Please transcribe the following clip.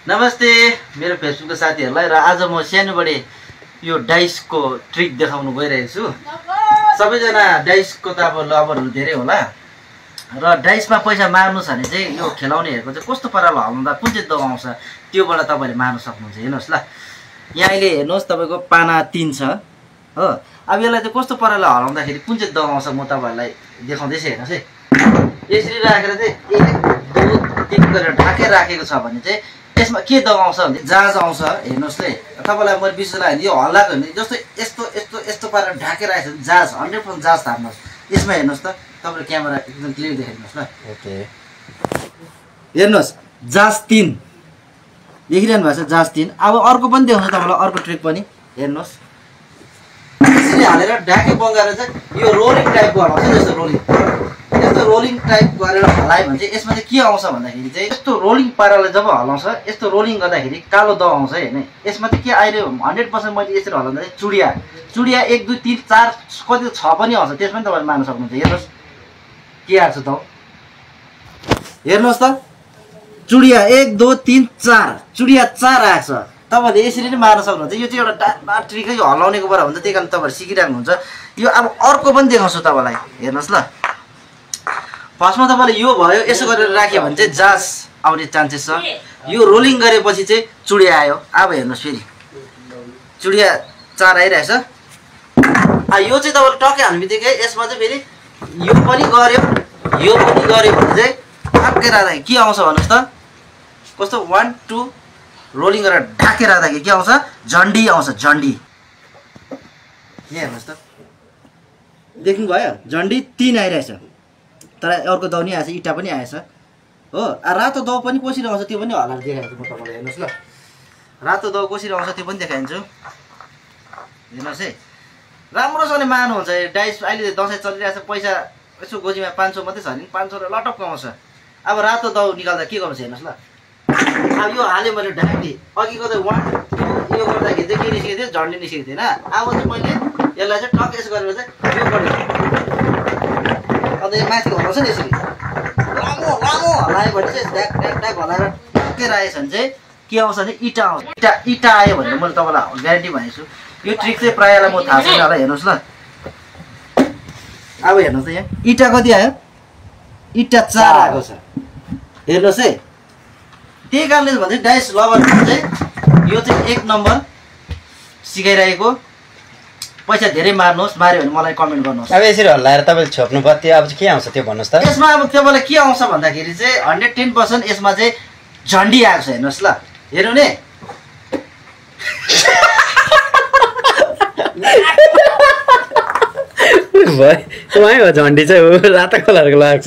नमस्ते मेरो फेसबुकको साथीहरुलाई र आज म सानोबडे यो डाइसको ट्रिक देखाउन गइरहेको छु। सबैजना डाइसको त अब लभरहरु धेरै होला र डाइसमा पैसा मार्नु छ भने चाहिँ यो खेलाउनेहरुको चाहिँ कस्तो पाराले हल्दा कुन चाहिँ दबाउँछ त्योबाट तपाईहरुले मार्न सक्नुहुन्छ। हेर्नुस् ल, यहाँ अहिले हेर्नुस् तपाईको पाना 3 छ हो। अब यसलाई चाहिँ कस्तो पाराले हलाउँदाखेरि कुन चाहिँ दबाउँछ म तपाईहरुलाई देखाउँदै छु। हेर्नुस् है, यसरी राखेर चाहिँ 1 2 3 गरेर ढाकेर राखेको छ भने चाहिँ यसमा के दबाउँछ भने जाँच आउँछ। हेर्नुस् ले, तपाईलाई म विश्वास लाग्यो यो हल्लाको भने जस्तो यस्तो यस्तो यस्तो पारेर ढाकेर राखेछ जाँच 100% जाँच थाप्नुस्। यसमा हेर्नुस् त, तपाईले क्यामेरा एकदम क्लियर देखाइदिनुस् ल। ओके, हेर्नुस् जाँच 3 देखिरहनु भएको छ, जाँच 3। अब अर्को पनि देखाउँछु तपाईलाई, अर्को ट्रिक पनि हेर्नुस्। यसरी हालेर ढाके बङ्गाएर चाहिँ यो रोलिङ टाइपको हलाउँछ। जस्तो रोलिङ, यस्तो रोलिङ टाइप गरेर हलायो भने चाहिँ यसमा चाहिँ के आउँछ भन्दाखेरि चाहिँ यस्तो रोलिङ पाराले जब हलाउँछ, यस्तो रोलिङ गर्दाखेरि कालो दबाउ आउँछ। हेर्ने यसमा चाहिँ के आइरह्यो 100% मैले यसरी हलाउँदा चाहिँ चुडिया चुडिया 1 2 3 4 कति 6 पनि आउँछ। त्यसमा पनि तपाईले मार्न सक्नुहुन्छ। हेर्नुस् के आछ त, हेर्नुस् त चुडिया 1 2 3 4 चुडिया 4 आएको छ। तपाईले यसरी नै मार्न सक्नुहुन्छ। यो चाहिँ एउटा ट्रिक यो हलाउनेको बाट हुन्छ, त्यही कारण तपाईहरु सिकिराख्नुहुन्छ। यो अब अर्को पनि देखाउँछु तपाईलाई, हेर्नुस् ल। फर्स्टमा तपाईले यो भयो यसो गरेर राख्यो भने चाहिँ जाँच आउने चान्सेस छ। यो रोलिङ गरेपछि चाहिँ चुडिया आयो। अब हेर्नुस् फेरि चुडिया 4 आइरहेछ। यो चाहिँ तपाईले टक्कै हाल्नु बित्तिकै यसमा चाहिँ फेरि यो पनि गर्यो यो पनि गर्यो भने चाहिँ टक्कै राख्दा के आउँछ भन्नुस् त, कस्तो 1 2 रोलिङ गरेर ढाके राख्दाखेरि के आउँछ, झन्डी आउँछ। झन्डी यहाँ हेर्नुस् त, देख्नु भयो झन्डी 3 आइरहेछ। तर अर्को दाउ नि आएछ, इटा पनि आएछ हो। रातो दाउ पनि कसरी आउँछ त्यो पनि हलाएर देखाइदिन्छु म तपाईलाई। हेर्नुस् ल, रातो दाउ कसरी आउँछ त्यो पनि देखाइदिन्छु। हेर्नुस् है, राम्रोसँगले मार्नुहुन्छ। डाइस अहिले दसैँ चलिरहेछ, पैसा यसो गोजीमा 500 मात्रै छ भने 500 र लटक्क आउँछ। अब रातो दाउ निकाल्दा के गर्नुस् हेर्नुस् ल। अब यो हाल्यो मैले ढाक्दै अघिको चाहिँ 1 2 यो गर्दाखेरि चाहिँ के निस्केको थियो, झन्डी निस्केको थिएन। अब चाहिँ मैले यसलाई चाहिँ टक यसो गरेर चाहिँ यो गरेँ। अन्त यो माथि हलाउँछ नि यसरी लामो लामो हलायो भने चाहिँ ढ्याक ढ्याक ढ्याक हलाएर टक्कै राखेछ भने चाहिँ के आउँछ भने इटा आउँछ। इटा आयो भने मैले तपाईँलाई ग्यारेन्टी भनेको छु। यो ट्रिक चाहिँ प्रायःलाई म थाहा छैन होला। हेर्नुहोस् ल, अब हेर्नुहोस् त यहाँ इटा कति आयो, इटा 4 आएको छ। हेर्नुहोस् है, त्यही कारणले भन्छ डाइस लभर चाहिँ यो चाहिँ 1 नम्बर सिकाइरहेको। पैसा धेरै मार्नुहोस्, मार्यो भने मलाई कमेन्ट गर्नुहोस्। अब यसरी हल्लाएर तपाईले छोप्नु पर्यो, अब चाहिँ के आउँछ त्यो भन्नुहोस् त। यसमा अब तपाईँलाई के आउँछ भन्दाखेरि चाहिँ 110% यसमा चाहिँ झन्डी आएको छ। हेर्नुहोस् ल, हेर्नु नि भयो झन्डी चाहिँ रातो कलरको लाग्छ।